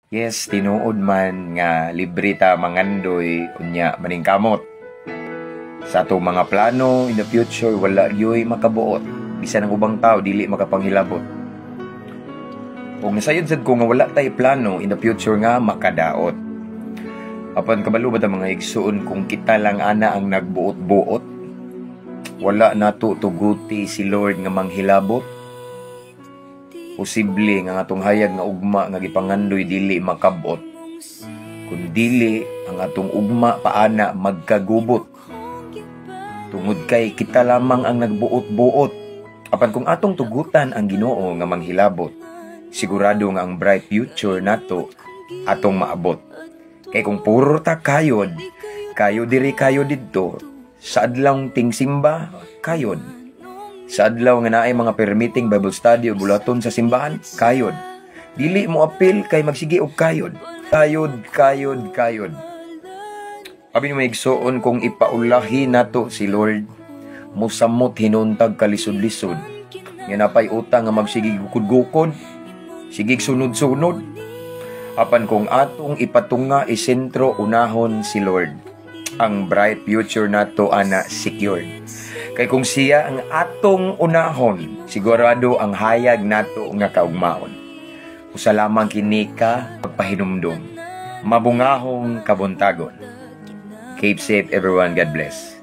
Yes, tinuod man nga libre ta mangandoy unya maningkamot. Sa atong mga plano in the future, wala gyoy makabuot. Bisan ang ubang tao dili makapanghilabot. Ug nasayod sad ko nga wala tay plano in the future nga makadaot. Apan kabalo ba ta, mga igsuon, kung kita lang ana ang nagbuot-buot, wala nato tuguti si Lord nga manghilabot? Posible nga atong hayag nga ugma nga gipangandoy dili makabot. Kung dili ang atong ugma paana magkagubot. Tungod kay kita lamang ang nagbuot-buot. Apan kung atong tugutan ang Ginoo nga manghilabot, sigurado nga ang bright future nato atong maabot. Kay kung puro ta kayod, kayo diri, kayo didto, sa adlaw tingsimba, kayod. Sa adlaw nga naay mga permiting Bible study o bulaton sa simbahan, kayod. Dili mo apil kay magsige og kayod. Kayod, kayod, kayod. Abi ni, mga igsuon, kung ipaulahi nato si Lord, musamot hinuon tag kalisod-lisod. Nga napay utang nga magsige gukod-gukod, sigig sunod-sunod. Apan kung atong ipatunga, isentro, unahon si Lord, ang bright future nato ana secured. Kay kung siya ang atong unahon, sigurado ang hayag nato nga kaugmaon. Usa lamang kini ka pagpahinumdom. Mabungahong kabuntagon. Keep safe, everyone. God bless.